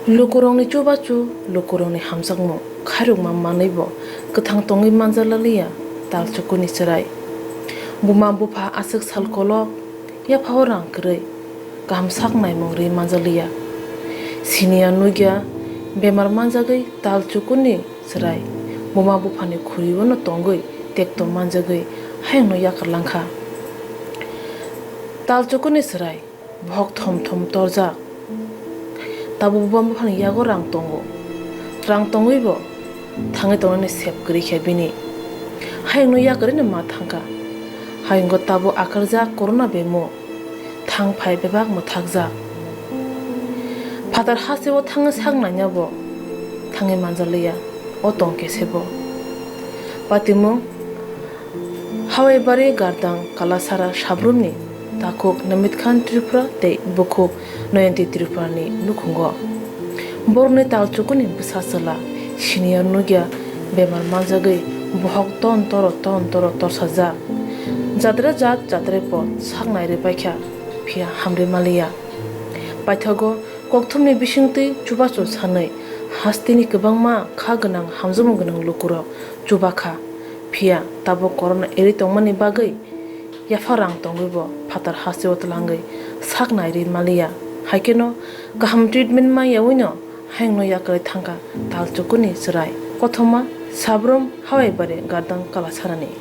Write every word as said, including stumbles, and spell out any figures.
Lukurokni chubachu, lukurokni hamjakmung khairokma manwibo kwthang tongwi manjak laliya talchukuni chwrai. Buma bupha aswk sal kolok, yaphao rang kwrwi, kaham sak naimung rwi manjak liya. Siniya nugya bemar manjagwi talchukuni chwrai buma buphani khuriuno tongwi tekto manjagwi hayungno yakarlangkha. Talchukuni chwrai bohok thom thom torjak. Tabuk buma buphani yago rang tongo. Rang tongwibo thangwi tongnani sep kwrwi khe bini. Hayungno yakarwino ma thangkha. Hayungo tabuk akarjak corona bemo. Thang phai bebak mwthakjak. Phatar hasteo thangwi sak nainabo thangwi manjak liya. O tong kesebo. Patimung Hawaibari Gardang Kalasara sabrumni takhuk Namit Khan Tripura tei bukhuk Noyanti Tripurani nukhungo. Borokni talchukuni bwsa chwla siniya nugya bemar manjagwi bohok ton toro ton toro torsajak. Jatre jat jatre pot sak nairwi paikha, phiya hamrwi maliya. Paithago kokthumni bisingtwi chubachu sanwi hasteni kwbangma kha gwnang hamjakmung gwnang lukurok chubakha. Phiya tabuk corona eri tongmani bagwi yapha rang tongwibo phatar hasteo twlangwi sak nairwi maliya. Haikheno kaham treatment manyawino hayungno yakarwi thangkha talchukuni chwrai. Kothoma sabrum Hawaibari Gardang Kalasarani.